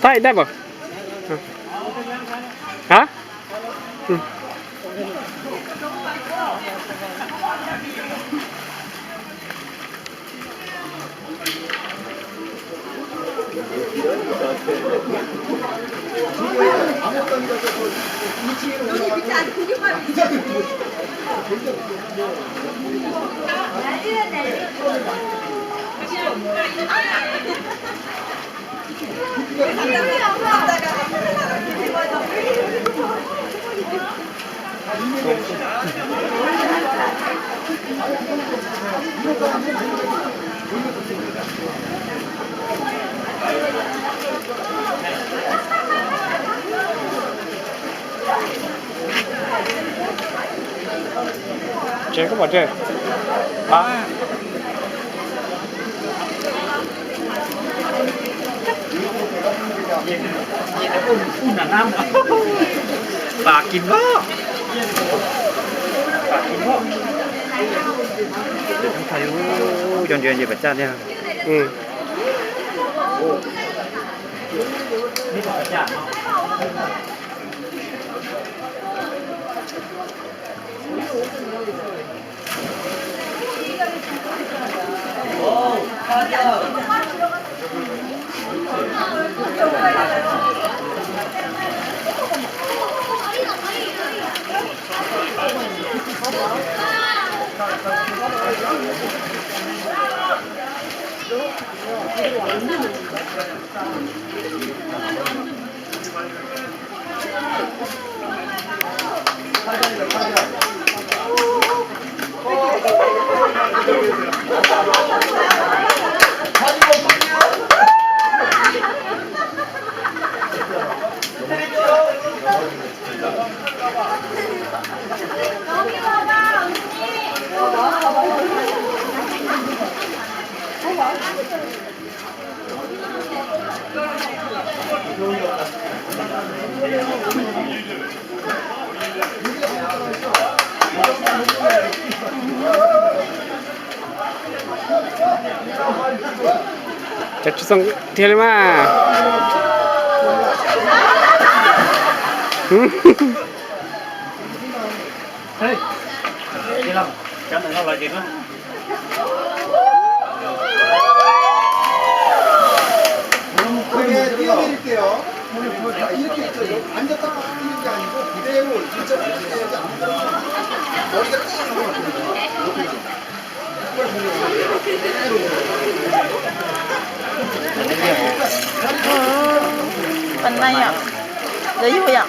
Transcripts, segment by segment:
Thaij dab pam? Hab? Tsev koj pom tsev. Cov ntses nce pam caj thiab. Cov tsis txog tiag li mas. Pab nai yom, lawv yug yom.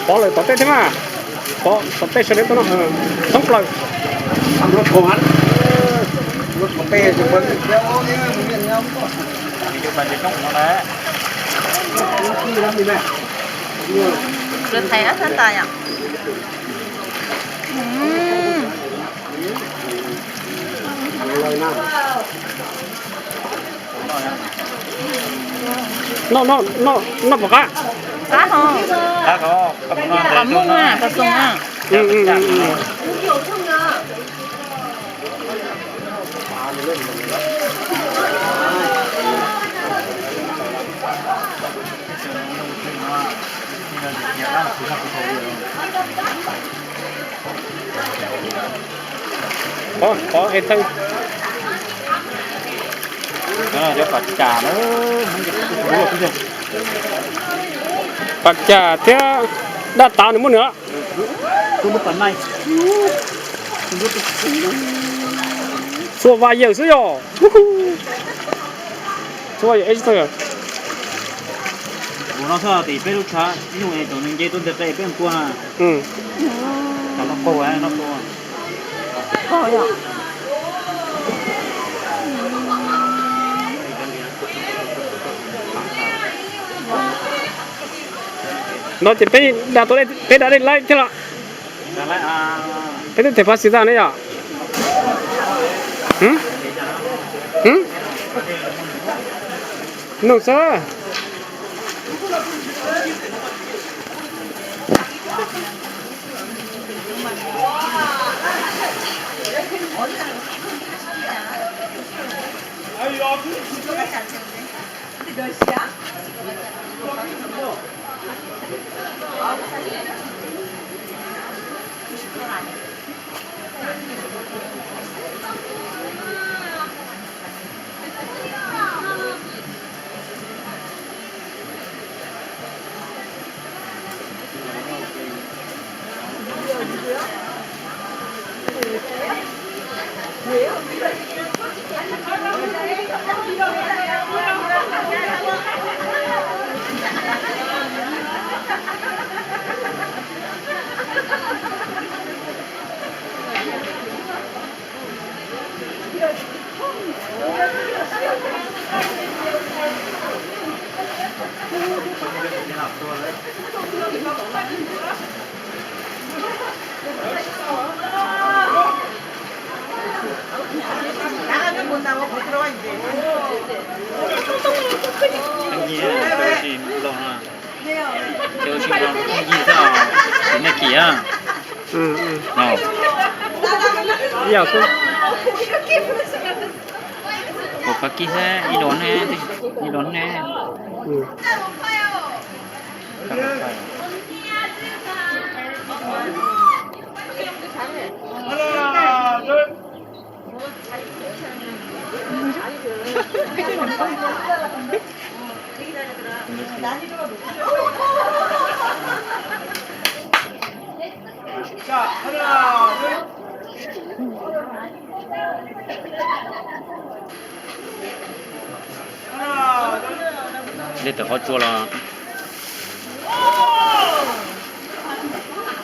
Pov lawm tom tej thiab mas. Pov tom tej sawv daws tuaj no thoob plaws. Lawv thaiv ab xab tas yom. Noj, noj, noj, noj puas qab? Qab hov. Qos Hmoob na, qos Xoo na. Pov, pov es thawj. Cov pas cas na, pas cas thiab daj tav nws muaj nws. Txhua vas yawm xwb yog. Txhua vas yawm. Ua no xwb tim peb lub tshav nyuj es cov nws nce tuaj ntawm qe peb mus tua na. Cov no qaug, no qaug. No ces peb da tuaj, peb da dej laib thiab los? Peb twb them pas xis tas ne yom. Nug xwb. Ib yam xwb. Kuv qhov kib thiab ib los ne, ib los ne. Dej tawm qhov tsua los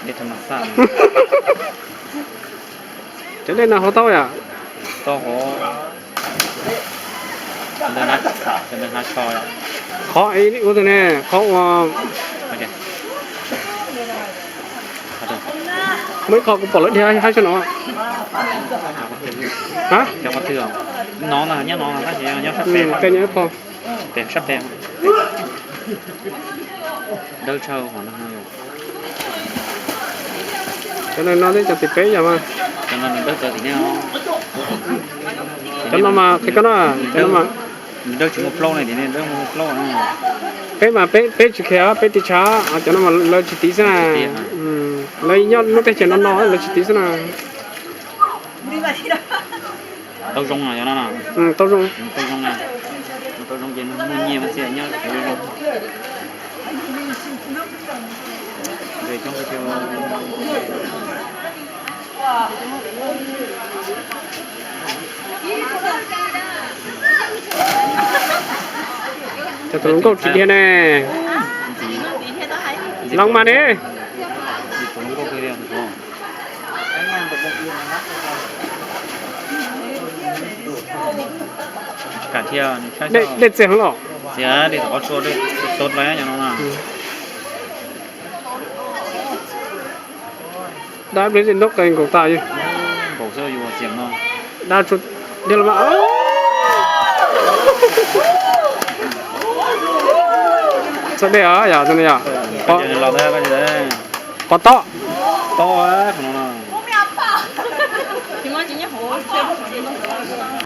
dej tham ma xaj. Cov dej no haus tau yom? Tau haus. Qhov ua tus ne, qhov ua muaj ib qho kuv pom lawv dhia hab sab no. Tej nyob ib qho. Dawb tsawv. Cov no no twb cov tim peb yog mas. Cov no mas qhia koj no, cov no mas. Peb mas peb tsis khiav, peb tiv tshav, cov no mas lawv tsis tiv xwb na. Lawv nyob lub teb chaws no no lawv tsis tiv xwb na. Tau zoo, tau zoo, tau zoo, tau zoo ces muaj nyiaj mas thiaj nyob zoo. Cov tus hluas nkauj tsis dhia ne. Los mas ne. Dej txias heev los. Dab ib pliag tej ntaub qe nkaus tag yus. Dab tsuas dhia los mas. Txog dej os yog txog yog. Qhov tob.